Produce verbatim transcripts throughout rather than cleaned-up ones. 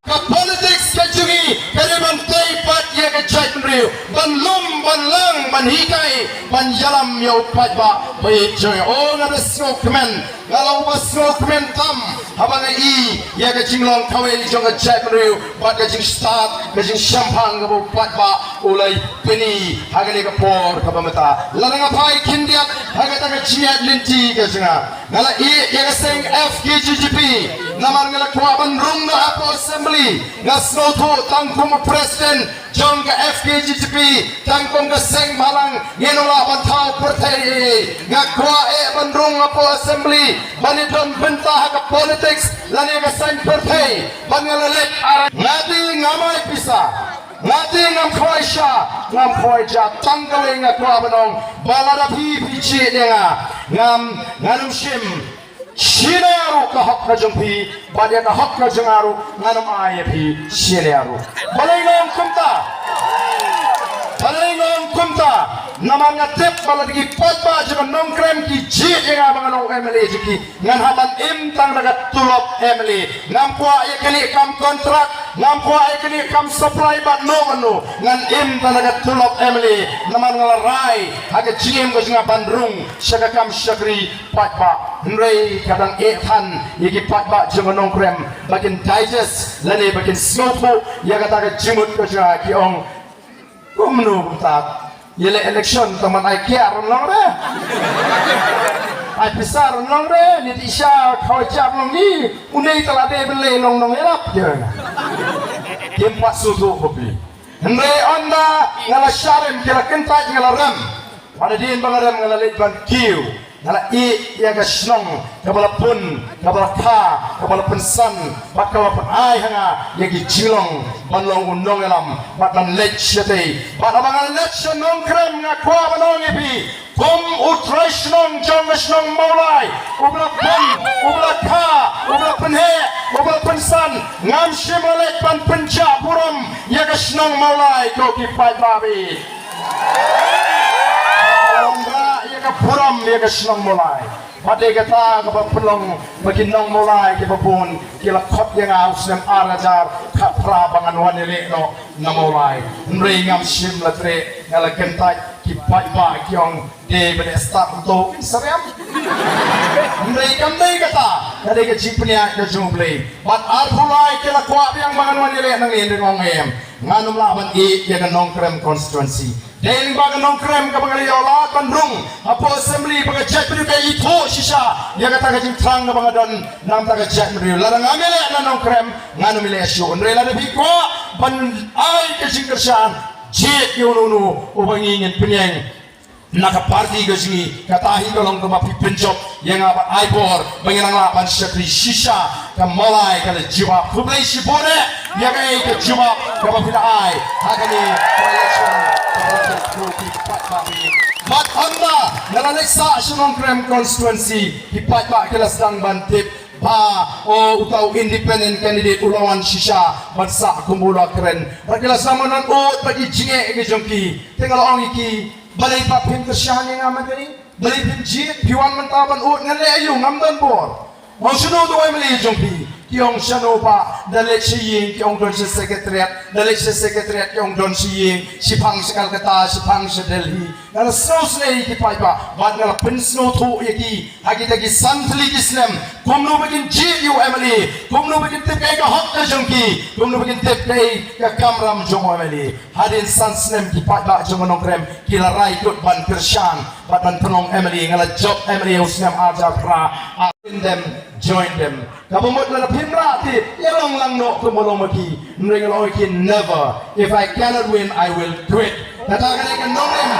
Ka politics ka jong ngi ka dei ban tei pat ïa ka jaitbynriew, ban lum, ban lang, ban hikai, ban ïalam ïa u paidbah ba ïeit jong ngi. O nga da sngewkmen, nga long ba sngewkmen tam haba nga i ïa ka jinglong kawei jong ka jaitbynriew bad ka jingstad, ka jingshemphang kaba u paidbah u la pyni ha kane ka por kaba mynta. Lada nga phai khyndiat ha kata ka jingïaid lynti ka jong nga, nga la ïeh ïa ka seng F K J G P namar nga la kwah ban rung noh hapoh assembly. Nga sngewthuh tang kum u president jong ka F K G G P, tang kum ka seng bhalang ngin ym lah ban thaw pyrthei. Nga kwah eh ban rung hapoh assembly ban ïadon bynta ha ka politics lane ka saiñ pyrthei, ban nga la leit ar. Nga dei, ngam ai pisa, nga dei, ngam khawai sha, ngam khawai ja, tang kawei nga kwah ban ong ba lada phi phi jied ïa nga, ngam, ngan ym shim shiliang ruh ka hok ka jong phi, bad ïa ka hok ka jong nga ruh ngan ym ai ïa phi shiliang ruh. Balei nga ong kumta? Balei nga ong kumta? Namar nga tip ba lada ki paidbah jong ka Nongkrem ki jied ïa nga ba ngan long M L A jong ki, ngan hap ban im tang da ka tulop M L A. Ngam kwah ïa kane kam kontrak, ngam kwah ïa kane kam supply bad no mano. Ngan im tang da ka tulop M L A namar nga la rai ha ka jingim ka jong nga ban rung sha ka kam shakri paidbah. Hynrei ka dang eh than ïa ki paidbah jong ka Nongkrem ba kin digest lane ba kin sngewthuh ïa kata ka jingmut ka jong nga, ki ong, kumno kumta, ïaleh election tang ban ai kiar ym long re, ai pisa ym long re, nit i sha khawai jam long ni, une i tala de ban leh long nongïarap. Kim pat sngewthuh bapli. Hynrei ynda nga la shah rem, ki la kyntait, nga la rem. Hadien ba nga rem nga la leit ban kiew, nga la ïeh ïa ka shnong kaba la pun, kaba la kha, kaba la pynsan, bad kaba la pynai ha nga ïa ki jinglong ban long u nongïalam bad ban leit shatei. Bad haba nga leit sha Nongkrem nga kwah ban ong ïa phi, kum u trai shnong jong ka shnong Mawlai, uba la pun, uba la kha, uba la pynheh, uba la pynsan, ngam shym la leit ban pynjah burom ïa ka shnong Mawlai, ko ki paidbah. Ïa ka burom ïa ka shnong Mawlai. Bad dei kata kaba pynlong ba ki nong Mawlai kiba bun ki la khot ïa nga ha u snem ar hajar khatphra ba ngan wan ïaleh noh na Mawlai. Hynrei ngam shym la treh, nga la kyntait, ki paidbah ki ong, dei ba dei stad to in sariam. Hynrei kam dei kata, ka dei ka jingpynïaid ka jong U Blei. Bad arphew lai ki la kwah biang ba ngan wan ïaleh nangne, hynrei nga ong em, ngan ym lah ban ïeh ïa ka Nongkrem constituency. Dei lyngba ka Nongkrem kaba nga la ïoh lad ban rung hapoh assembly ba ka jaitbynriew ka ithuh shisha ïa kata ka jingthrang kaba nga don na ka bynta ka jaitbynriew. Lada ngam ïaleh na Nongkrem ngan ym ïaleh shuh. Hynrei lada phi kwah ban ai ka jingkyrshan, jied ïa uno uno uba ngi ngin pynïeng na ka party ka jong ngi. Kata hi ka long kaba phi pynjop ïa nga bad ai bor ba ngin nang lah ban shakri shisha. Ka Mawlai ka la jubab. Khublei shibun eh ïa kaei ka jubab kaba phi la ai ha kane ka election. Bad ynda nga la leit sah sha Nongkrem constituency, ki paidbah ki la sdang ban tip ba, o, uta u independent candidate u la wan shisha ban sah kum u la kren. Bad ki la sdang ban ud bad ki jingeh ki jong ki. Te nga la ong ïa ki, balei pat phim kyrshan ïa nga mynta ne? Balei phim jied? Phi wan mynta ban ud, ngan leh aïu, ngam don bor. Ong shano uta u M L A jong phi? Ki ong shano pat, da leit sha ïing ki ong don sha secretariat, da leit sha secretariat ki ong don sha ïing, shiphang sha Calcutta, shiphang sha Delhi. Nga la sngewsynei ïa ki paidbah bad nga la pynsngewthuh ïa ki ha kita ki san tylli ki snem, kumno ba kin jied ïa u M L A, kumno ba kin tip kaei ka hok ka jong ki, kumno ba kin tip kaei ka kamram jong u M L A. Hadien san snem ki paidbah jong ka Nongkrem ki la rai kut ban kyrshan bad ban pynlong M L A. Nga la jop M L A u snem ar hajar phra. Join them, join them. Kaba mut lada phim lah te ïa long lang noh kumba long ma ki. Hynrei nga la ong ïa ki, never. If I cannot win, I will quit. Kata ka dei ka nongrim.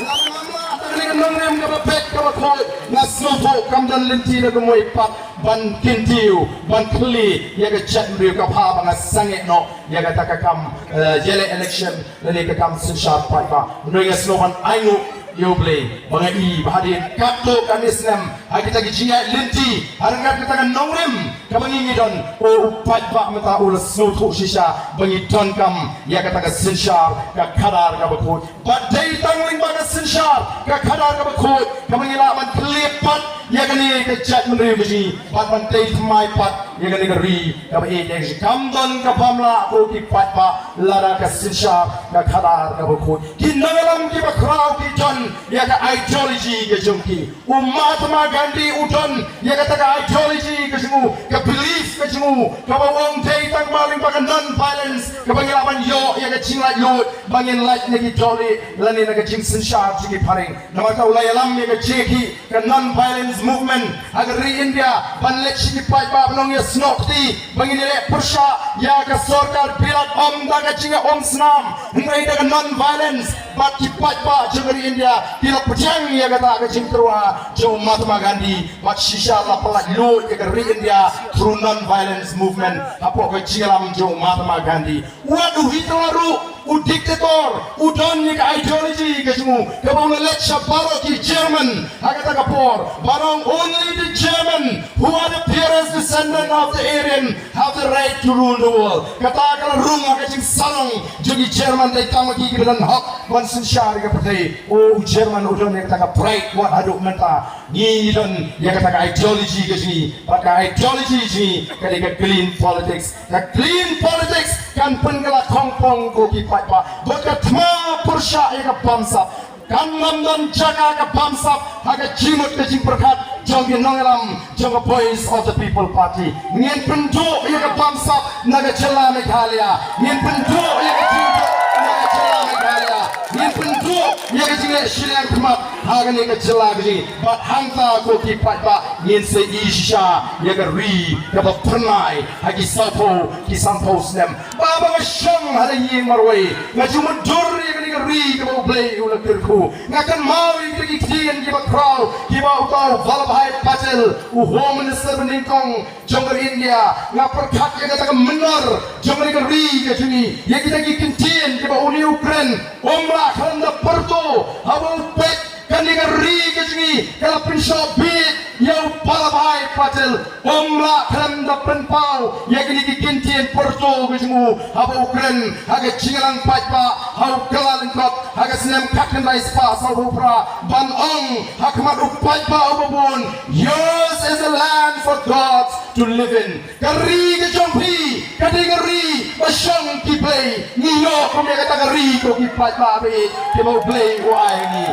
Lada ngam lah, kata ka dei ka nongrim kaba beit kaba khuid. Nga sngewthuh kam don lynti na kumwei pat ban kyntiew, ban khlieh ïa ka jaitbynriew, ka bha ba nga sangeh noh ïa kata ka kam, eh, ïaleh election lane ka kam synshar paidbah. Hynrei nga sngew ban ainguh ïa U Blei ba nga i ba hadien katto katne snem ha kita ki jingïaid lynti, ha ryngkat kata ka nongrim kaba ngi ngi don, o, u paidbah mynta u la sngewthuh shisha ba ngi donkam ïa kata ka synshar ka khadar kaba khuid. Bad dei tang lyngba ka synshar ka khadar kaba khuid kaba ngi lah ban khlieh pat ïa kane ka jaitbynriew ka jong ngi, bad ban tei thymmai pat ïa kane ka ri kaba ïeit ïa ka jong ngi. Kam don kaba ym lah ko ki paidbah, lada ka synshar ka khadar kaba khuid. Ki nongïalam kiba khraw ki don ïa ka ideology ka jong ki. U Mahatma Gandhi u don ïa kata ka ideology ka jong u, ka belief ka jong u, kaba u ong dei tang ba lyngba ka non-violence kaba ngi lah ban ïoh ïa ka jinglaitluid, ba ngin lait na ki dohlieh lane na ka jingsynshar jong ki phareng. Namar kata u la ïalam ïa ka J K, ka non-violence movement ha ka ri India, ban leit sha ki paidbah ban ong ïa snoh kti, ba ngin ïaleh pyrshah ïa ka sorkar bilat, ym da ka jingïaumsnam, hynrei da ka non-violence. Bad ki paidbah jong ka ri India ki la pdiang ïa kata ka jingtyrwa jong u Mahatma Gandhi, bad shisha la pyllait luid ïa ka ri India through non-violence movement hapoh ka jingïalam jong u Mahatma Gandhi. Wat u Hitler ruh, u dictator, u don ïa ka ideology ka jong u, kaba u la leit sha baroh ki German ha kata ka por, ba ong only the German who are the purest descendant of the Aryan have the right to rule the world. Kata ka la rung ha ka jingsarong jong ki German, dei tang ma ki kiba don hok ban synshar ïa ka pyrthei. O, u German u don ïa kata ka pride, wat haduh mynta ngi don ïa kata ka ideology ka jong ngi, bad ka ideology jong ngi ka dei ka clean politics. Ka clean politics kan pynkylla khongpong ko ki paidbah, bad ka thma pyrshah ïa ka bamsap. Kan ym don jaka ka bamsap ha ka jingmut ka jingpyrkhat jong ki nongïalam jong ka Voice of the People Party. Ngin pynduh ïa ka bamsap na ka jylla Meghalaya. Ngin pynduh ïa ka jingpyrkhat na ka jylla Meghalaya. Ngin pynduh ïa ka jingleh shiliang khmat ha kane ka jylla ka jong ngi. Bad hangta ko ki paidbah ngin sa ïohi shisha ïa ka ri kaba phyrnai ha ki sawphew ki sanphew snem. Ba, ba nga shong ha la ïing marwei, nga ju mutdur ïa kane ka ri kaba U Blei u la kyrkhu. Nga kynmaw ïa kita ki ktien kiba khraw kiba uta u Vallabhbhai Patel, u Home Minister banyngkong jong ka ri India. Nga pyrkhat ïa kata ka mynnor jong kane ka ri ka jong ngi, ïa kita ki ktien kiba une u kren: Ym lah khlem da pyrto, haba u peit kane ka ri ka jong ngi ka la pynshoh bieit ïa u Vallabhbhai Patel. Ym lah khlem da pynpaw ïa kine ki ktien pyrto ka jong u haba u kren ha ka jingïalang paidbah ha u kylla lyngkot ha ka snem khatkhyndai spah sawphew phra, ban ong ha khmat u paidbah uba bun: Yours is a land for gods to live in. Ka ri ka jong phi ka dei ka ri ba shong ki blei. Ngi ïoh kum ïa kata ka ri ko ki paidbah ba ïeit kiba U Blei u ai ngi.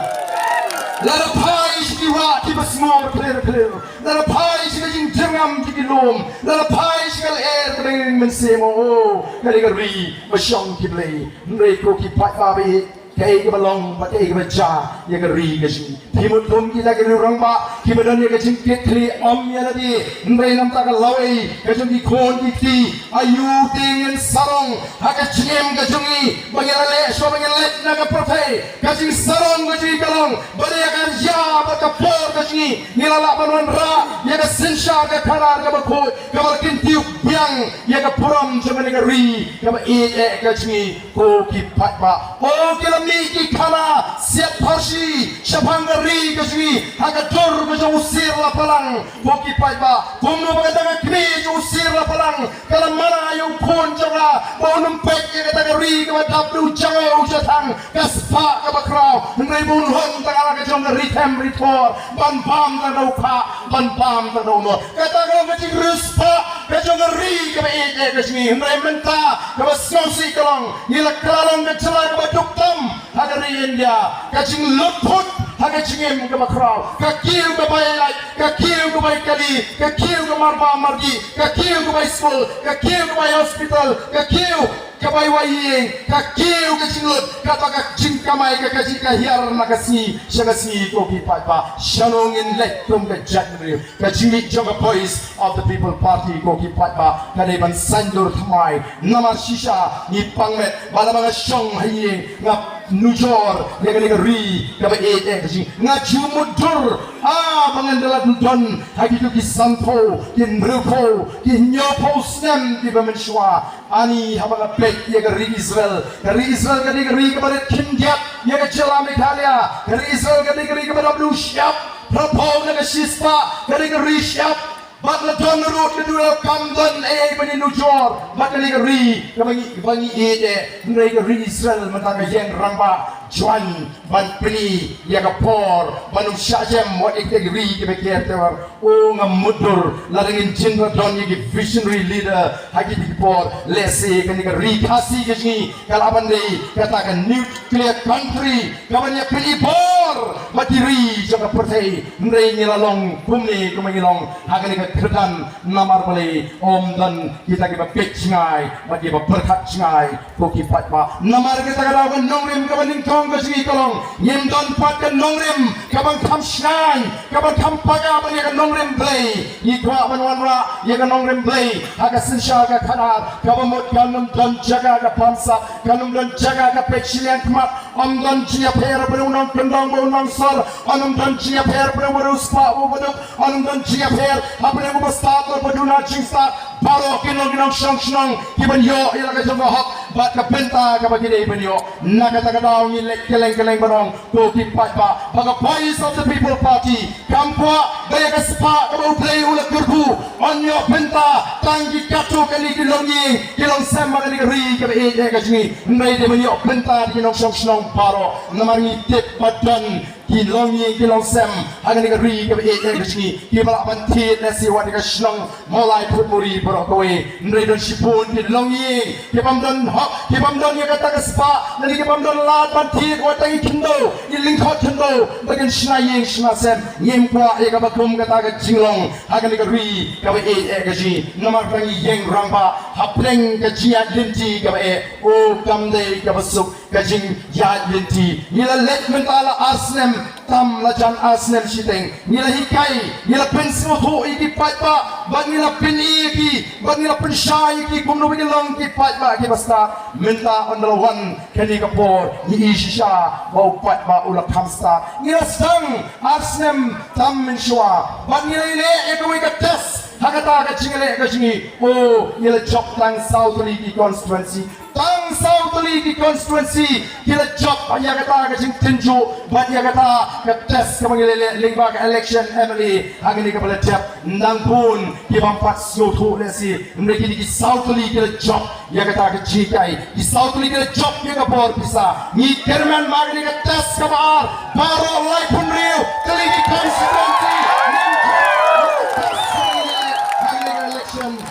Lada phai sha ki wah kiba sngur khlir khlir, lada phai sha ka jingjyrngam jong ki lum, lada phai sha ka lyer kaba ïeng mynsiem, o, ka dei ka ri ba shong ki blei. Hynrei ko ki paidbah ba ïeit, kaei kaba long bad kaei kaba jia ïa ka ri ka jong ngi? Phi mut kum kita ki rangbah kiba don ïa ka jingkitkhlieh, ym ïa lade, hynrei namar ka lawei ka jong ki khun ki kti. Aïu te ngin sarong ha ka jingim ka jong ngi ba ngin la leh shuwa ba ngin leit na ka pyrthei? Ka jingsarong ka jong ngi ka long ba da ïa ka ria bad ka por ka jong ngi, ngi la lah ban wanrah ïa ka synshar ka khadar kaba khuid, kaba la kyntiew biang ïa ka burom jong kane ka ri kaba ïeit eh ka jong ngi. Ko ki paidbah, o, ki la mih ki khana siat pharshi shaphang ka ri ka jong ngi ha ka dur ka jong u Sir Lapalang. Ko ki paidbah, kumno ba ka dang ka kmie jong u Sir Lapalang ka la mana ïa u khun jong ka ba un ym peit ïa kata ka ri kaba dap da u jong u jathang, ka spah kaba khraw, hynrei ba un hun tang ha la ka jong ka ri them ri thor, ban bam tang da u khah, ban bam tang da u nud. Kata ka long ka jingriewspah ka jong ka ri kaba ïeit eh ka jong ngi. Hynrei mynta kaba sngewsih ka long, ngi la kylla long ka jylla kaba duk tam ha ka ri India. Ka jinglut phut ha ka jingim kaba khraw, ka kiew ka bai lait, ka kiew ka bai kali, ka kiew ka marba mardi, ka kiew ka bai skul, ka kiew ka bai hospital, ka kiew ka bai wai ïing, ka kiew ka jinglut, kata ka jingkamai ka, ka jing ka hiar na ka sngi sha ka sngi. Ko ki paidbah, shano ngin leit kum ka jaitbynriew? Ka jingmih jong ka Voice of the People Party, ko ki paidbah, ka dei ban saiñdur thymmai. Namar shisha ngi pang met, ba la ba nga shong ha ïing nga nujor ïa kane ka ri kaba ïeit eh ka jong ngi. Nga ju mutdur, a, ba ngan da la don ha kito ki sanphew, ki hynriewphew, ki hynñiewphew snem kiba mynshuwa. Ani haba nga peit ïa ka ri Israel, ka ri Israel ka dei ka ri kaba rit khyndiat ïa ka jylla Meghalaya. Ka ri Israel ka dei ka ri kaba dap da u shyiap, phraphew na ka shispah, ka dei ka ri shyiap. Bad la don ruh ka dulor kam don ei ei ban ïanujor bad kane ka ri kaba ngi, ba ngi ïeit eh, hynrei ka ri Israel mynta ka ïeng rangbah jwaiñ ban pyni ïa ka por ban ym shah jem wat ïa ka ri kaba ker ter. O nga mutdur, lada ngin jin ba don ïa ki visionary leader ha kine ki por, lehse kane ka ri Khasi ka jong ngi ka lah ban dei kata ka nuclear country kaban ïa pyni bor bad ki ri jong ka pyrthei. Hynrei ngi la long kumne kumba ngi long ha kane ka kyrdan namar balei? Ym don kita kiba peit jngai bad kiba pyrkhat jngai, ko ki paidbah. Namar kata ka daw ka nongrim kaba nyngkong ka jong ngi ka long, ngim don pat ka nongrim kaban kham shngaiñ, kaban kham paka ban ïa ka nongrim Blei. Ngi kwah ban wanrah ïa ka nongrim Blei ha ka synshar ka khadar, kaba mut kan ym don jaka ka bamsap, kan ym don jaka ka peit shiliang khmat, ym don jingïapher ba u nongkyndong ba u nongsor, ym don jingïapher ba u riewspah ba u baduk, ym don jingïapher hapdeng u bastad bad u ba duna jingstad. Baroh ki long ki nongshong shnong kiban ïoh ïa la ka jong ka hok bad ka bynta kaba ki dei ban ïoh. Na kata ka daw ngi leit kylleng kylleng ban ong, ko ki paidbah, ba ka Voice of the People Party kam kwah ba ïa ka spah kaba U Blei u la kyrkhu yn ïoh bynta tang ki katto katne ki longïing ki longsem ha kane ka ri kaba ïeit eh ka jong ngi. Hynrei dei ban ïoh bynta da ki nongshong shnong baroh, namar ngi tip ba don ki longïing ki longsem ha kane ka ri kaba ïeit eh ka jong ngi kiba lah ban thied lehse wat ïa ka shnong Mawlai Phutmuri baroh kawei. Hynrei don shibun ki longïing kibym don hok, kibym don ïa kata ka spah, lane kibym don lad ban thied wat tang i khyndew, i lyngkot khyndew ba kin shna ïing shna sem. Ngim kwah ïa kaba kum kata ka jinglong ha kane ka ri kaba ïeit eh ka jong ngi. Namar ba ngi ïeng rangbah hapdeng ka jingïaid lynti kaba eh, o kam dei kaba suk ka jingïaid lynti. Ngi la leit mynta la ar snem tam, la jan ar snem shiteng. Ngi la hikai, ngi la pynsngewthuh ïa ki paidbah bad ngi la pyni ïa ki bad ngi la pynshai ïa ki kumno ba ki long ki paidbah kiba stad. Mynta ynda la wan kane ka por ngi i shisha ba u paidbah u la kham stad. Ngi la sdang ar snem tam mynshuwa bad ngi la ïaleh ïa kawei ka test ha kata ka jingïaleh ka jong ngi. O, ngi la jop tang saw tylli ki constituency. Tang saw tylli ki constituency ki la jop ïa kata ka jingtynjuh bad ïa kata ka test kaba ngi la leh lyngba ka election M L A ha kane kaba la dep. Nang bun kibym pat sngewthuh lehse, hynrei kine ki saw tylli ki la jop ïa kata ka jinghikai, ki saw tylli ki la jop ïa ka bor pisa. Ngi kyrmen ba kane ka test kaba ar baroh laiphew hynriew tylli ki constituency.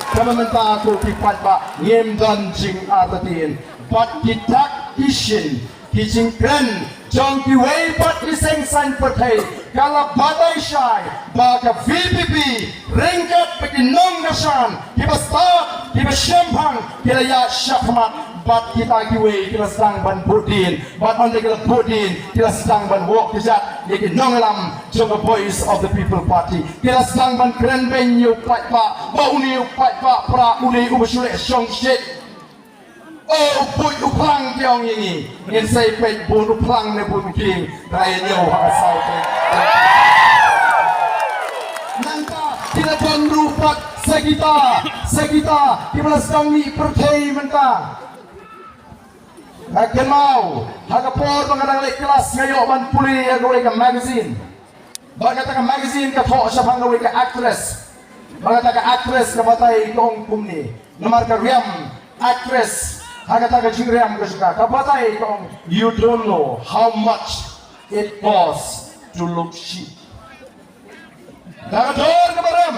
Kaba mynta ko ki paidbah ngim don jingartatien bad ki dak ki shin, ki jingkren jong kiwei pat ki seng saiñ pyrthei ka la batai shai ba ka V P P ryngkat bad ki nongkyrshan kiba stad kiba shemphang ki la ïaid shakhmat bad kita kiwei ki la sdang ban buddien bad ynda ki la buddien ki la sdang ban wad kjat ïa ki nongïalam jong ka Voice of the People Party. Ki la sdang ban kren beiñ ïa u paidbah ba une u paidbah para une uba shu leh shongshit. O, u buit u phlang ki ong ïa ngi. Ngin sa ïa peit bun u phlang ne bun u khlieng. Trai ïa ñiew ha ka saw peit. Nangta ki la don ruh pat sa kita, sa kita kiba la sdang mih pyrthei mynta. Nga kynmaw ha ka por ba nga dang leit klas nga ïoh ban pule ïa kawei ka magazine. Ba kata ka magazine ka thoh shaphang kawei ka actress. Ba kata ka actress ka batai ka ong kumne. Namar ka riam actress ha kata ka jingriam ka shuka ka batai ka ong, "You don't know how much it costs to look chic." Da ka dor kaba rem.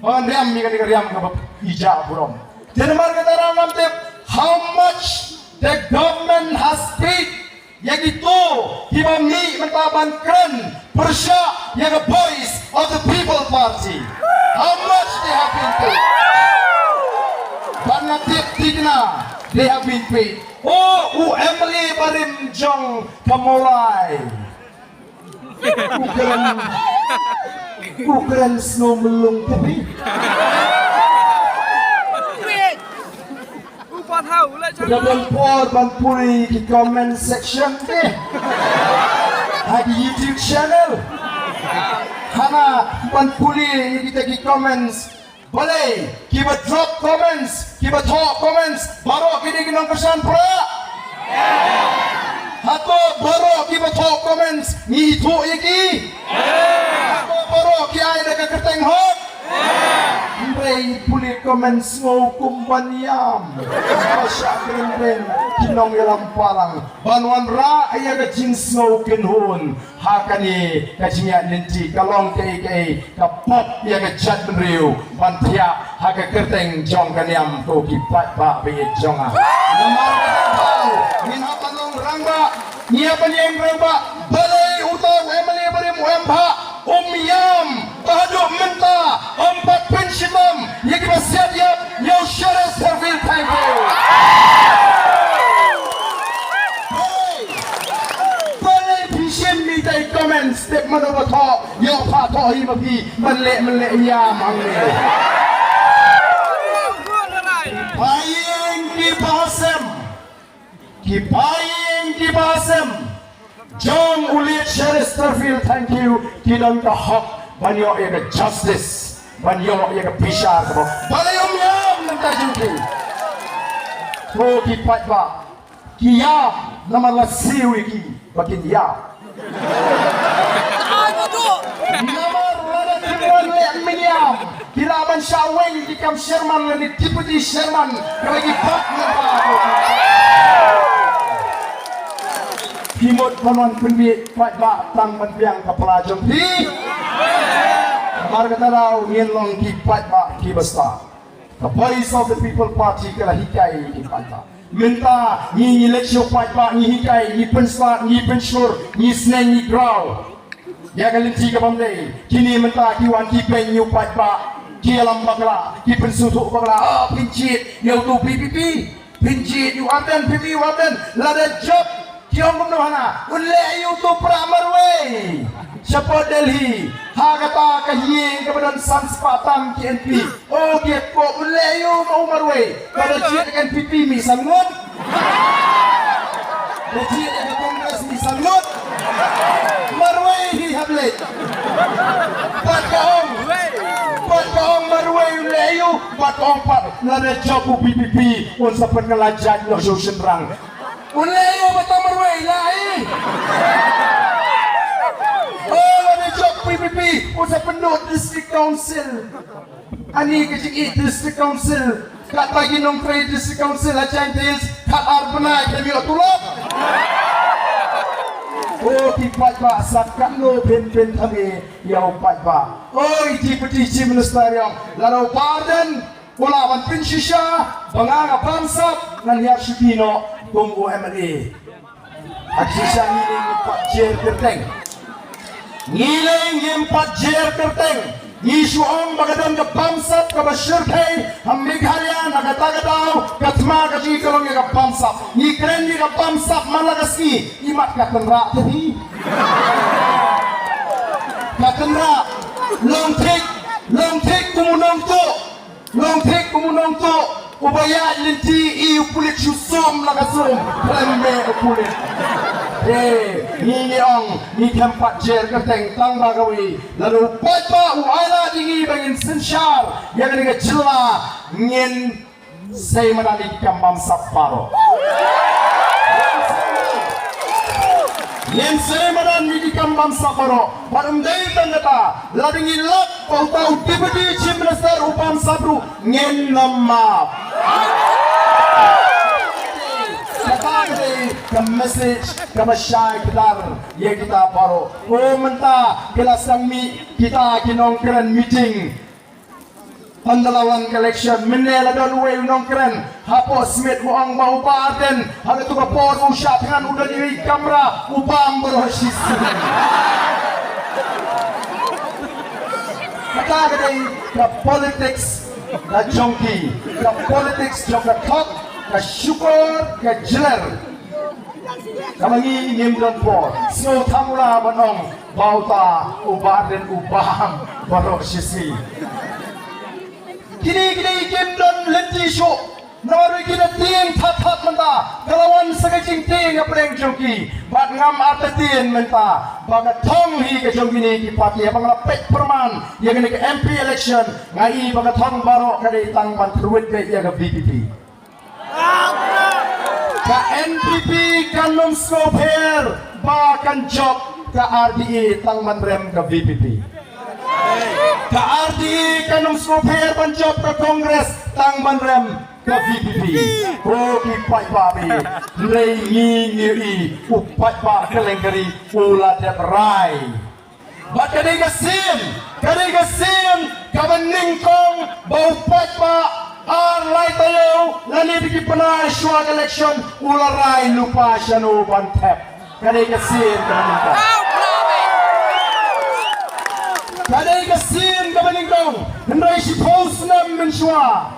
Ba ngan riam ïa kane ka riam kaba ïa burom. Te namar kata ruh ngam tip how much the government has paid ïa kito kiba mih mynta ban kren pyrshah ïa ka Voice of the People Party. How much they have been paid? Bad nga tip thikna they have been paid. O, u M L A barim jong ka Mawlai. U kren, u kren snow melung te phi. Ka don por ban pule ki comment section te ha ki YouTube channel. Hana ban pule ïa kita ki comments. Balei kiba drop comments, kiba thoh comments, baroh ki dei ki nongkyrshan Prah? Hato baroh kiba thoh comments ngi ithuh ïa ki? Hato baroh ki ai da ka kyrteng hok? Hynrei pule comment sngew kum ban ïam. Ba shah kren kren ki nongïalam balang ban wanrah ïa ka jingsngew kynhun ha kane ka jingïaid lynti, ka long kaei kaei ka pop ïa ka jaitbynriew ban thiah ha ka kyrteng jong ka niam, ko ki paidbah ba ïeit jong nga. Namar kata ngin hap ban long rangbah, ngi hap ban ïeng rangbah. Balei uta u MLA barim u M Bhah um ïam? Ba haduh mynta um pat pynshitom ïa kiba siat ïap ïa u Sharif Serfil. Thank you. Hey! Balei phi shim ïa ki comment step mano ba thoh, ïoh pha thoh hi ma phi, man leh man leh ïam hangne. Pha ïeng ki ba sem. Ki paying ki ba sem jong u Lee Sharif Serfil, thank you, ki don ka hok ban ïoh ïa ka justice, ban ïoh ïa ka bishar kaba balei ym ïam na ka bynta jong ki. Ko ki paidbah, ki ïam namar la siew ïa ki ba kin ïam. Namar lada kim wan leh mynïam, ki lah ban shah weng ki kam chairman lane deputy chairman, kaba ki bak na ba. Ki mut ban wan pynbiej paidbah tang ban biang ka pla jong phi. Namar kata daw ngin long ki paidbah kiba stad. Ka Voice of the People Party ka la hikai ïa ki paidbah. Mynta ngi, ngi leit sha u paidbah, ngi hikai, ngi pynstad, ngi pynshur, ngi sneng, ngi graw. Ïa ka lynti ka bym dei. Kine mynta ki wan ki pyn ïa u paidbah, ki ïalam bakla, ki pynsngewthuh bakla. Ah, phin jied ïa uto u VPP, phin jied ïa u Ardent, phin ïa u Ardent. Lada jop, ki ong kumno hana, un leh ïa uto u prah marwei shapoh Delhi. Ha kata ka ïing kaba don san spah tam ki MP. Oh, ki ko un leh ïa u ma u marwei. Ka da jied ka NPP mih san ngut. Da jied ka Congress mih san ngut. Marwei hi hap leit. Pat ka ong, pat ka ong marwei un leh ïa u, pat ka ong pat lada jop u VPP un sa pynkylla jait noh sha u shynrang. Un leh ïa u bad tang marwei, la hi. Oh, lada jop VPP un sa pynduh District Council. Ani ka jingïeit District Council, kata ki nongtrei District Council ha Jaintia Hills, khatar bnai khlem ïoh tulop. Oh, ki paidbah, sa katno phin pynthame ïa u paidbah. Oh, i Deputy Chief Minister ïong, lada u Bah Ardent u lah ban pynshisha ba nga nga bamsap, ngan hiar shuki noh kum u MLA. Hynrei shisha ngi lei ngim pat jer kyrteng. Ngi lei ngim pat jer kyrteng. Ngi shu ong ba ka don ka bamsap kaba shyrkhei ha Meghalaya, na kata ka daw ka thma ka jong ngi ka long ïa ka bamsap. Ngi kren ïa ka bamsap man la ka sngi. Imat ka tynrah te hi. Ka tynrah. Long thik, long thik kum u nongtuh. Long thik kum u nongtuh uba ïaid lynti, i u pulit shu sum la ka sum. Khlem beh u pulit. Te ngi ngi ong ngi khlem pat jer kyrteng tang ba kawei, lada u paidbah u ailad ïa ngi ba ngin synshar ïa kane ka jylla, ngin sei madan ïa ki kam bamsap baroh. Ngin sei madan ïa ki kam bamsap baroh. Bad ym dei tang kata, lada ngi lap ba uta u Deputy Chief Minister u bamsap ruh, ngin ym map. Kata ka dei ka message kaba shai kdar ïa kita baroh. Oh, mynta ki la sdang mih kita ki nongkren meeting ynda la wan ka election. Mynne la don uwei u nongkren hapoh Smit u ong ba u Bah Ardent ha kato ka por u shah thngan u don uwei kamra u bam baroh shisien. Kata ka dei ka politics ka jong ki, ka politics jong ka thok, ka shukor, ka jler. Kaba ngi ngim don por. Sngewthuh la ban ong ba uta u Bah Ardent u bam baroh shisien. Kine kine kim don lynti shuh. Namar ba ki da tieng that that mynta. Ka la wan sa ka jingtieng hapdeng jong ki. Bad ngam artatien mynta ba ka thong hi ka jong kine ki party. Haba nga la peit pyrman ïa kane ka MP election, nga i ba ka thong baroh ka dei tang ban thurwit beit ïa ka VPP. Ka NPP kan ym sngewpher ba kan jop ka RDA tang ban rem ka VPP. Ka R T E kan ym sngewpher ban jop ka Congress tang ban rem ka V P P. Ko ki paidbah, hynrei ngi ngi ïohi u paidbah kylleng ka ri u la dep rai. Bad ka dei ka sien, ka dei ka sien kaba nyngkong ba u paidbah ar lai taïew lane da ki bnai shuwa ka election u la rai lypa shano ban thep. Ka dei ka sien kaba nyngkong. Ka dei ka sien kaba nyngkong. Hynrei shiphew snem mynshuwa,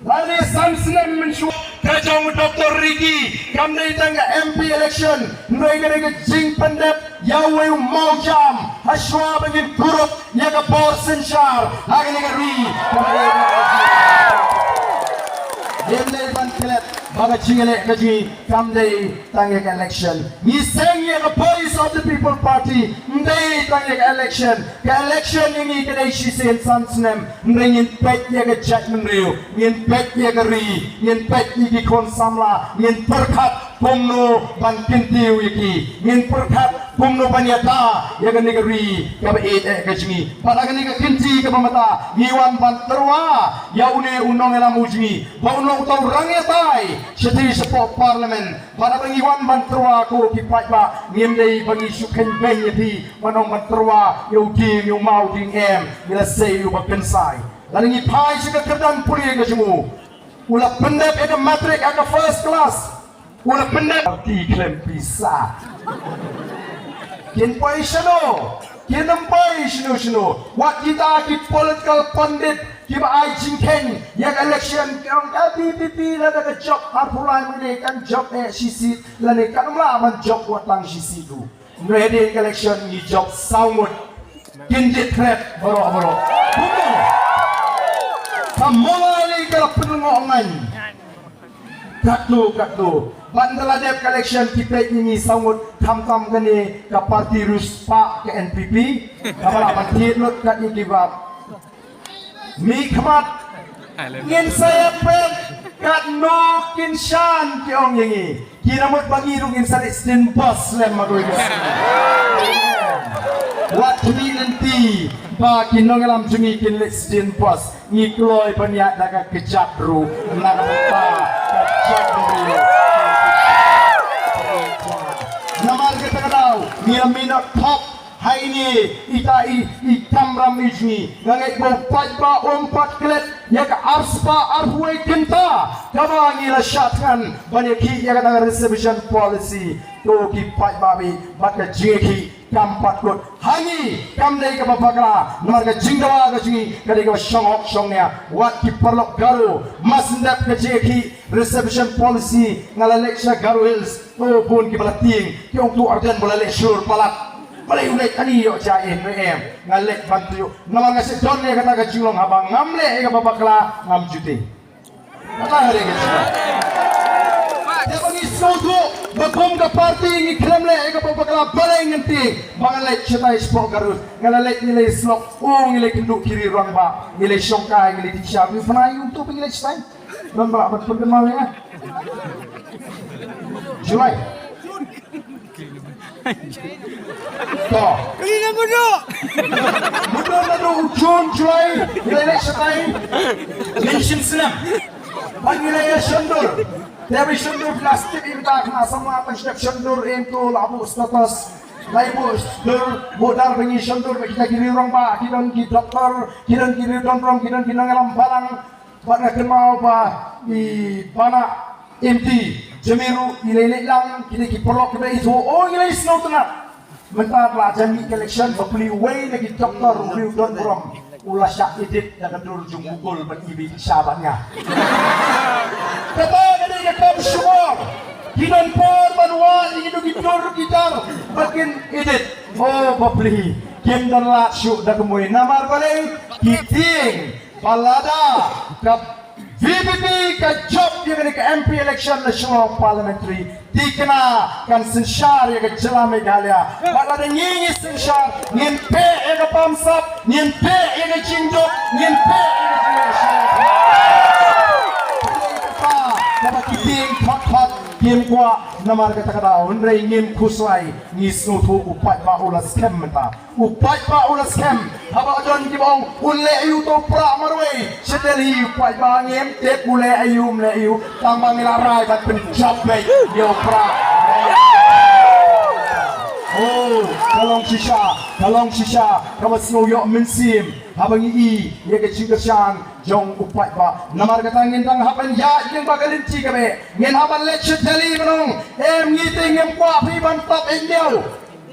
lane san snem mynshuwa, ka jong u Doctor Ricky kam dei tang ka M P election, hynrei ka dei ka jingpyndep ïa uwei u mawjam ha shuwa ba ngin kurup ïa ka bor synshar ha kane ka ri. Ngim dei ban klet ba ka jingïaleh ka jong ngi kam dei tang ïa ka election. Ngi seng ïa ka Voice of the People Party, ym dei tang ïa ka election. Ka election ïa ngi ka dei shisien san snem, hynrei ngin peit ïa ka jaitbynriew, ngin peit ïa ka ri, ngin peit ïa ki khun samla, ngin pyrkhat kumno ban kyntiew ïa ki, ngin pyrkhat kumno ban ïada ïa kane ka ri kaba ïeit eh ka jong ngi. Bad ha kane ka kynti kaba mynta ngi wan ban tyrwa ïa une u nongïalam u jong ngi ba un long uta u rangïatai shathie shapoh Parliament. Bad haba ngi wan ban tyrwa ko ki paidbah, ngim dei ba ngi shu kheiñ beiñ ïa phi ban ong ban tyrwa ïa u dieng ïa u maw dieng, em, ngi la sei ïa u ba kynsai. Lada ngi phai sha ka kyrdan pule ka jong u, u la pyndep ïa ka matric ha ka first class. U la pyndep. Party khlem pisa. Kin poi shano? Kin ym poi shano shano. Wat kita ki political pundit kiba ai jingkheiñ ïa ka election ki ong ka V P P lada ka jop arphew lai mynne kan jop eh shi seat lane kan ym lah ban jop wat tang shi seat ruh. Hynrei hadien ka election ngi jop saw ngut. Kin jied threat baroh baroh. Kumno? Ka Mawlai ka la pynlyngngoh ngan. Katno katno. Ban da la dep ka election ki peit ïa ngi saw ngut khamtam kane ka party riewspah ka N P P. Kaba la ban thied lut kat ïa ki bap. Mih khmat. Ngin sa ïa peit katno kin shan ki ong ïa ngi. Ki la mut ba ngi ruh ngin sa leit sdien bos lem ma kawei ka sngi. Wat khmih lynti ba ki nongïalam jong ngi kin leit sdien bos. Ngi kloi ban ïaid da ka kjat ruh na ka bynta ka jaitbynriew. Namar kata ka daw ngi la minot thok ha ine ita i, i kamram i jong ngi. Nga ngeit ba u paidbah um pat klet ïa ka arspah arphew wei kynta kaba ngi la shad thngan ban ïakhih ïa kata ka reservation policy. To ki paidbah, bad ka jingïakhih kam pat kut ha ngi, kam dei kaba bakla. Namar ka jingdawa ka jong ngi ka dei kaba shong hok shong nia. Wat ki paralok Garo, mar syn dep ka jingïakhih reservation policy nga la leit sha Garo Hills. To bun kiba la tieng ki ong to Ardent ba la leit shlur palat. Balei u leit ani ïoh jaiñ, em, nga leit ban tip. Namar nga shu don ïa kata ka jinglong haba ngam leh ïa kaba bakla ngam ju tieng. Kata ka dei ka jingmut. Te ba ngi sngewthuh ba kum ka party ngi khlem leh ïa kaba bakla, balei ngin tieng? Ba nga leit shatai shapoh Garo, nga la leit, ngi leit slok, oh, ngi leit kynduh ki riew rangbah, ngi leit shongkai, ngi leit tieng sha, ngi pynai, ngi ong to ba ngi leit shatai. Don ba lah ban pynkynmaw ïa nga. July. To. Kali na mudo. Mudo naduh u June, July, ngi leit shatai. Ngi shisnem. Ba ngi leit shondur. Te ba shondur plastik, ïa kata khnang samla tang sdep shondur, em, to la buh status. La buh shondur, buh dar ba ngi shondur, ba kita ki riew rangbah ki don ki doktor, ki don ki riew don rong, ki don ki nongïalam balang. Bad nga kynmaw ba i Bana, M T, Jamiru, i lei lei lang, kine ki paralok kiba ithuh, oh, ngi lei sngewtynnat. Mynta la jan mih ka election, bapli uwei na ki doktor, uwei u don burom, u la shah edit da ka dur jong Google ban i beit sha bad nga. Kata ka dei ka kam shukor. Ki don por ban wad ïa kito ki dur ki dar ba kin edit. Oh, bapli, kim don lad shuh da kumwei. Namar balei? Ki tieng ba lada ka V P P ka jop ïa kane ka M P election na Shillong Parliamentary, thikna kan synshar ïa ka jylla Meghalaya. Bad lada ngi ngi synshar, ngin peh ïa ka bamsap, ngin peh ïa ka jingduk, ngin peh ïa ka jingïasyllok. Kaba ki tieng thot thot Kim kwah namar kata ka daw, hynrei ngim khuslai, ngi sngewthuh u paidbah u la skhem mynta. U paidbah u la skhem, haba don kiba ong, un leh aïu uto u prah marwei sha Delhi, u paidbah ngim tip u leh aïu, um leh aïu, tang ba ngi la rai ban pynjop beit ïa u prah. Oh, ka long shisha, ka long shisha kaba sngew ïoh mynsiem haba ngi i ïa ka jingkyrshan jong u paidbah. Namar kata ngin dang hap ban ïaid lyngba ka lynti kaba eh. Ngin hap ban leit sha Delhi ban ong, em, ngi te ngim kwah phi ban tap ïa ngi.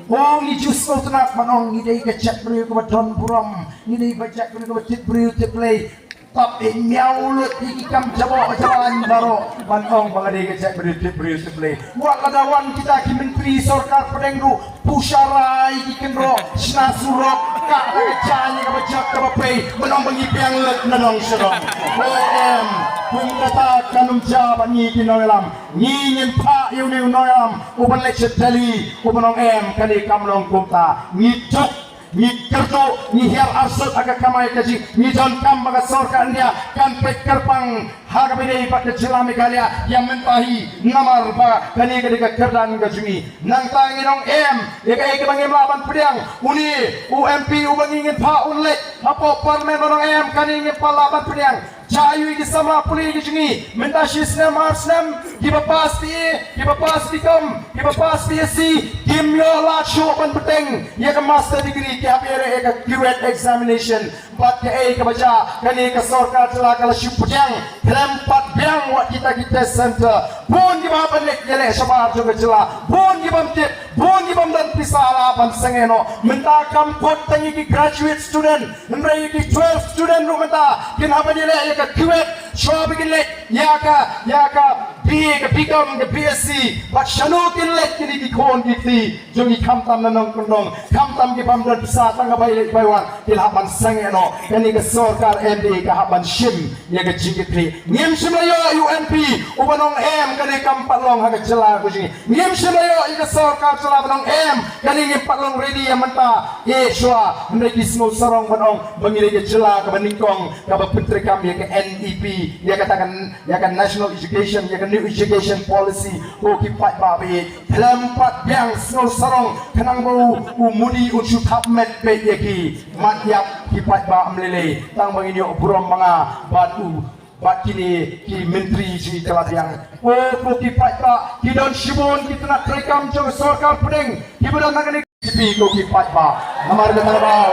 Oh, ngi ju sngewtynnat ban ong ngi dei ka jaitbynriew kaba don burom, ngi dei ka jaitbynriew kaba tip briew tip Blei. Tap ïa ngi lut ïa ki kam jaboh jaban baroh ban ong ba nga dei ka jaitbynriew tip briew tip Blei. Wat lada wan kita ki myntri sorkar pdeng ruh, pyrshah rai ki kynroh, shna surok, kah da ka jaiñ kaba jot kaba pei, ban ong ba ngi biang lut na dong sha dong. Oh em, kumta kan ym jia bad ngi ki nongïalam. Ngi ngin phah ïa une u nongïalam uban leit sha Delhi, uban ong em, kane kam long kumta. Ngi juk, ngi kyrduh, ngi hiar arsut ha ka kamai kajih, ngi donkam ba ka sorkar India kan peit kyrpang ha kaba ïadei bad ka jylla Meghalaya ïa mynta hi, namar ba kane ka dei ka kyrdan ka jong ngi. Nangta ngin ong em ïa kaei kaba ngim lah ban pdiang. Une u M P uba ngi ngin phah un leit hapoh Parliament, un ong em, kane ngim pat lah ban pdiang. Jia aïu ïa ki samla pule ki jong ngi mynta shi snem ar snem, kiba pass B A, kiba pass B Com, kiba pass B Sc, kim ïoh lad shuh ban bteng ïa ka master degree, ki hap ïaleh ïa ka QUET examination. Bad kaei kaba jia, kane ka sorkar jylla ka la shu pdiang khlem pat biang wat kita ki test center. Bun kiba hap ban leit ïaleh shabar jong ka jylla, bun kibym tip, bun kibym don pisa lah ban sangeh noh. Mynta kam kut tang ïa ki graduate student, hynrei ïa ki twelve student ruh mynta kin hap ban ïaleh ïa ka QUET shuwa ba kin leit ïa ka, ïa ka B A, ka B Com, ka B Sc. Bad shano kin leit kine ki khun ki kti jong ngi, khamtam na nongkyndong, khamtam ki bym don pisa, tang ka bai leit bai wan, kin hap ban sangeh noh. Kane ka sorkar M D A ka hap ban shim ïa ka jingkitkhlieh. Ngim shym la ïoh ïa u M P uban ong em, kane kam pat long ha ka jylla ka jong ngi. Ngim shym la ïoh ïa ka sorkar jylla ban ong em, kane ngim pat long ready ïa mynta. Eh, shuwa, hynrei ki sngew sarong ban ong ba ngi dei ka jylla kaba nyngkong kaba pyntreikam ïa ka N E P, ïa kata ka, ïa ka National Education, ïa ka New Education Policy. Ko ki paidbah ba ïeit, khlem pat biang, sngew sarong, khnang ba u, u Modi un shu thap met beit ïa ki. Mat ïap ki paidbah, ym lei lei, tang ba ngin ïoh burom ma nga bad u, bad kine ki myntri jong ngi, ka la biang. O ko ki paidbah, ki don shibun ki tnat treikam jong ka sorkar pdeng kiba don ha kane ka B J P, ko ki paidbah. Namar kata ka daw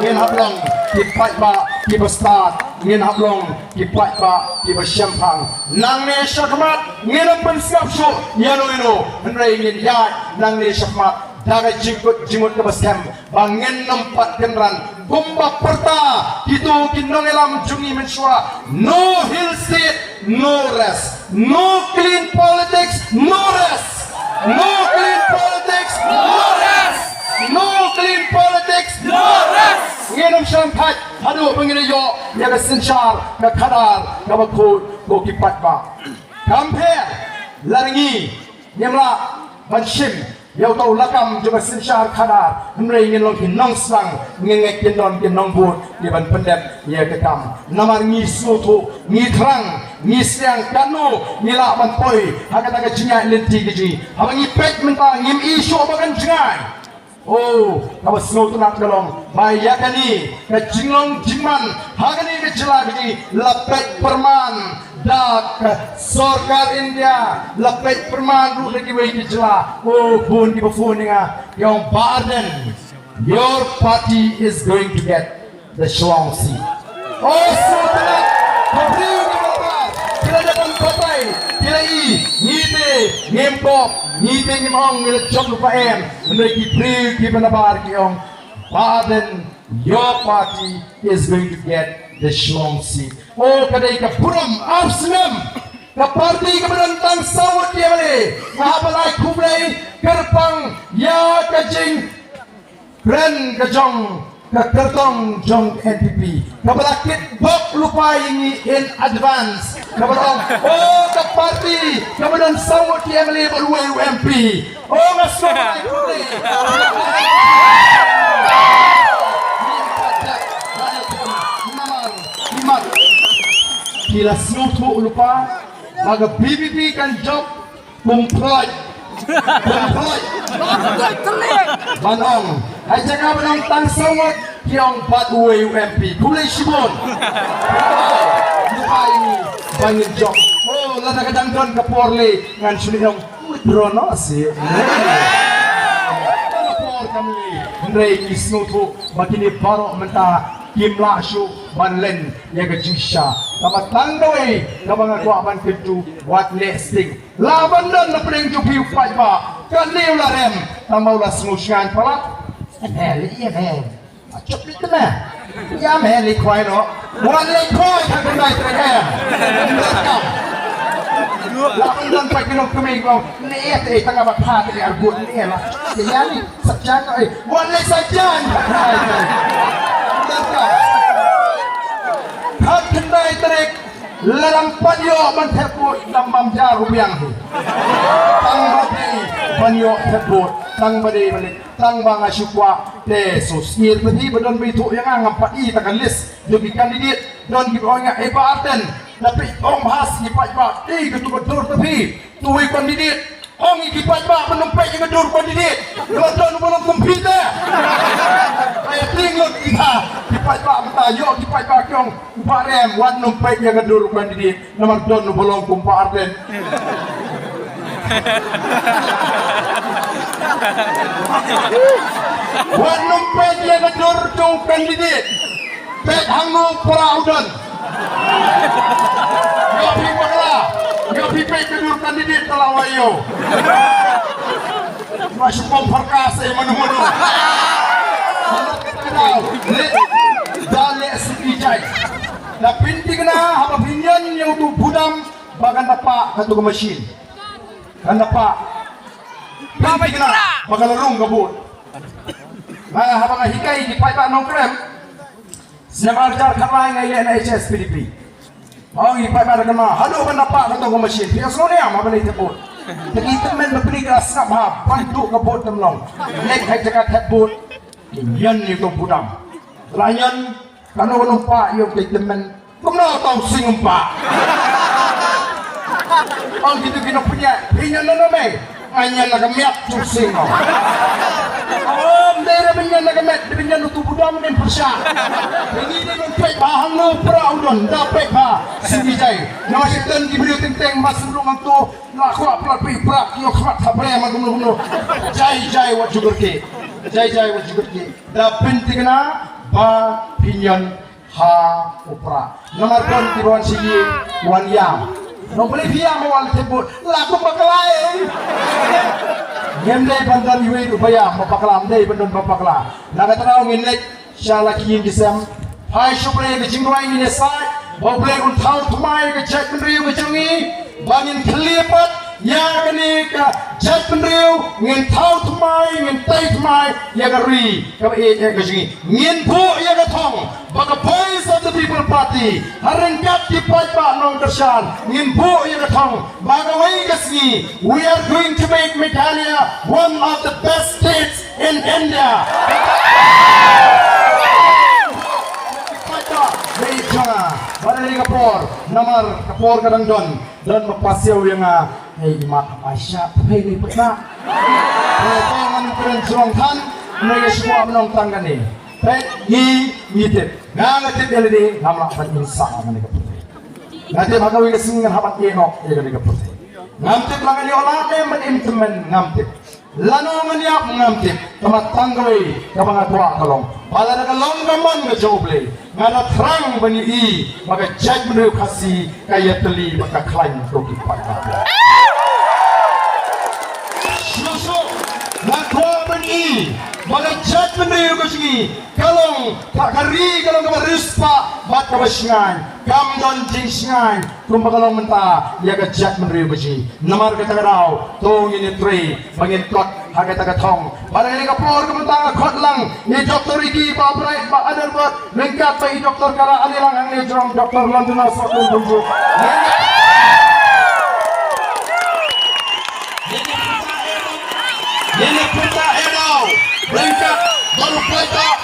ngin hap long ki paidbah kiba stad, ngin hap long ki paidbah kiba shemphang. Nangne shakhmat ngin ym pynsngap shuh ïano ïano, hynrei ngin ïaid nangne shakhmat da ka jingkut jingmut kaba skhem ba ngin ym pat kynran. Kumba pyrta kito ki nongïalam jong ngi mynshuwa, no Hill State, no rest. No clean politics, no rest. No clean politics, no rest. No clean politics, no rest. Ngin ym shah thait haduh ba ngin ïoh ïa ka synshar ka khadar kaba khuid, ko ki paidbah. Kam pher, lada ngi ngim lah ban shim ïa uto u lakam jong ka synshar khadar, hynrei ngin long ki nongsdang, ngin ngeit kin don ki nongbud kiban pyndep ïa ka kam. Namar ngi sngewthuh, ngi thrang, ngi sliang katno ngi lah ban poi ha kata ka jingïaid lynti ka jong ngi. Haba ngi peit mynta ngim i shuh ba kan jngai. O, kaba sngewtynnat ka long ba ïa kane ka jinglong jingman ha kane ka jylla ka jong ngi la peit pyrman da ka sorkar India, la peit pyrman ruh da kiwei ki jylla. O, bun kiba phone ïa nga, ki ong, Bah Ardent, your party is going to get the Shillong seat. O, sngewtynnat, ki briew kiba nabar ki la dep ban batai, ki la i, ngi te ngim pop, ngi te ngim ong, ngi la jop lypa, em. Hynrei ki briew kiba nabar ki ong, Bah Ardent, your party is going to get the Shillong seat. O, ka dei ka burom ar snem ka party kaba don tang saw ngut ki M L A, nga hap ban ai khublei kyrpang ïa ka jingkren ka jong ka kyrtong jong N P P kaba la kit bok lypa ïa ngi in advance, kaba la ong, o, ka party kaba don saw ngut ki M L A bad uwei u M P. O, nga sngewbha ïa phi. Namar ki la sngewthuh lypa ba ka V P P kan jop Pumploj. Pumploj. Ban ong. Hai jaka ban ong tang saw ngut ki ong bad uwei u M P. Khublei shibun. Duwai ban ngin jop. Oh, lada ka dang don ka por lei ngan shu lei ong withdraw noh seh. Ka por kam lei. Hynrei ngi sngewthuh ba kine baroh mynta kim lah shuh ban len ïa ka jingshisha. Kaba tang kawei kaba nga kwah ban kyntu wat leh sting. La ban don na pdeng jong phi u paidbah. Kane u la rem tang ba u la sngewshngaiñ palat. Em he lei, em he. A chup lei tena. Ïa em he lei khwai noh. Wat lei khwai ha khyndai trei em. La ban don pat ki nongkmie ki ong, ne eh te tang ba pha te ar gut ne eh la. Ïa lei sap jan noh eh. Wat lei sap jan. Ha khyndai trei. Lada ym pat ïoh ban thep vote, dang bam ja ruh biang hi. Tang ba dei ban ïoh thep vote, tang ba dei ban leit, tang ba nga shu kwah te shu sngewthuh ba don ba ïathuh ïa nga, ngam pat i tang ka list jong ki candidate, don kiba ong ïa nga, eh, Bah Ardent, da phi ong bha sha ki paidbah, eh, katu ka dur ta phi, tu wei candidate. Ong ïa ki paidbah ban ym peit ïa ka dur candidate. Don don ban ym compete. Ai ting lut kita. Ki paidbah mynta ïoh ki paidbah ki ong u Bah Rem wat ym peit ïa ka dur candidate. Namar don u ba long kum Bah Ardent. Wat ym peit ïa ka dur jong candidate. Peit hangno para u don. Ïoh phi bakla. Ïoh phi peit ka dur candidate tala wa ïoh. Ma shu pom pharka sa mano mano. Da leh siti jai. Da pynthikna haba pynïan ïa utu budam ba kan da pah katu ka machine. Kan da pah. Pynthikna ba kan da rung ka vote. Nga haba nga hikai ki paidbah Nongkrem. Snem arhajar khatlai nga ïaleh na H S P D P. Ong i paidbah da kynmaw haduh ban da pah katu ka machine. Phi ong sngewniam haba leit thep vote. Te ki tymmen ba phi ka sngap ha ban duh ka vote tam long. Leit ha jaka thep vote. Ïan ïa uto u budam. La ïan kano kano pah ïa uto u tymmen. Kumno uto u sing um pah. Ong kitu ki nongpynïaid. Phi ïan nano mei. Nga ïan na ka miat tu sing. Ym dei re ban ïan na ka miat, dei ban ïan utu u budam ban pyrshah. Ngi dei ban peit ba hangno para u don, da peit ba sngewjai. Namar shi teng ki briew teng teng ba sngewlung hangto, la kwah plat peit prak ïoh khmat ha bre ma kumno kumno. Jai jai wat ju kyrkieh. Jai jai wat ju kyrkieh. Da pynthikna ba phin ïan ha u pra. Namar don ki wan shi ïing wan ïam. Nong pynleit ïam wan thep vote la kum bakla. Ngim dei ban don iwei ruh ba ïam ba bakla, ym dei ban don ba bakla. Na ka tnga ngin leit sha la ki ïing ki sem. Phai shu pynleit ka jingduwai ngin ïa said ba U Blei un thaw thymmai ka jaitbynriew ka jong ngi. Ba ngin khlieh pat ïa kane ka jaitbynriew, ngin thaw thymmai, ngin tei thymmai ïa ka ri kaba ïeit ka jong ngi. Ngin buh ïa ka thong ba ka Voice of the People Party ha ryngkat ki paidbah nongkyrshan. Ngin buh ïa ka thong ba kawei ka sngi we are going to make Meghalaya one of the best states in India. Paidbah, dei jong nga ba dei ka por, namar ka por ka dang don. Don ba pasiaw ïa nga. Hei i mat hap ai sha phi ni putna. Hei to ngan kren jrong than. Nai ka shwa mnong tang kane. Peit ngi ngi tip. Nga nga tip ïa lade ngam lah ban im sah ha kane ka pyrthei. Nga tip ha kawei ka sngi ngan hap ban ïeh noh ïa kane ka pyrthei. Ngam tip la ngan ïoh lad ne ban im tymmen ngam tip. Lano ngan ïap ngam tip, tangba tang kawei kaba nga kwah ka long ba lada ka long ka mon ka jong U Blei, nga da thrang ban ïohi ba ka jaitbynriew Khasi ka ïatylli bad ka khlaiñ to ki paidbah. Shuh shuh nga kwah ban ïohi ba ka jaitbynriew ka jong ngi ka long, ka ri ka long kaba riewspah bad kaba shngaiñ, kam don jingshngaiñ. Kumba ka long mynta ïa ka jaitbynriew ka jong ngi. Namar kata ka daw to ngin ïatrei ba ngin kot ha kata ka thong. Bad ha kane ka por ka mynta nga khot lang ïa i Doktor Ricky, Bah Bright, Bah Adelbert, ryngkat bad i Doktor Kara, ale lang hangne jrong Doktor London House, Hotel Bumju. Ngin ïa pyrta ïa daw ryngkat bad u paidbah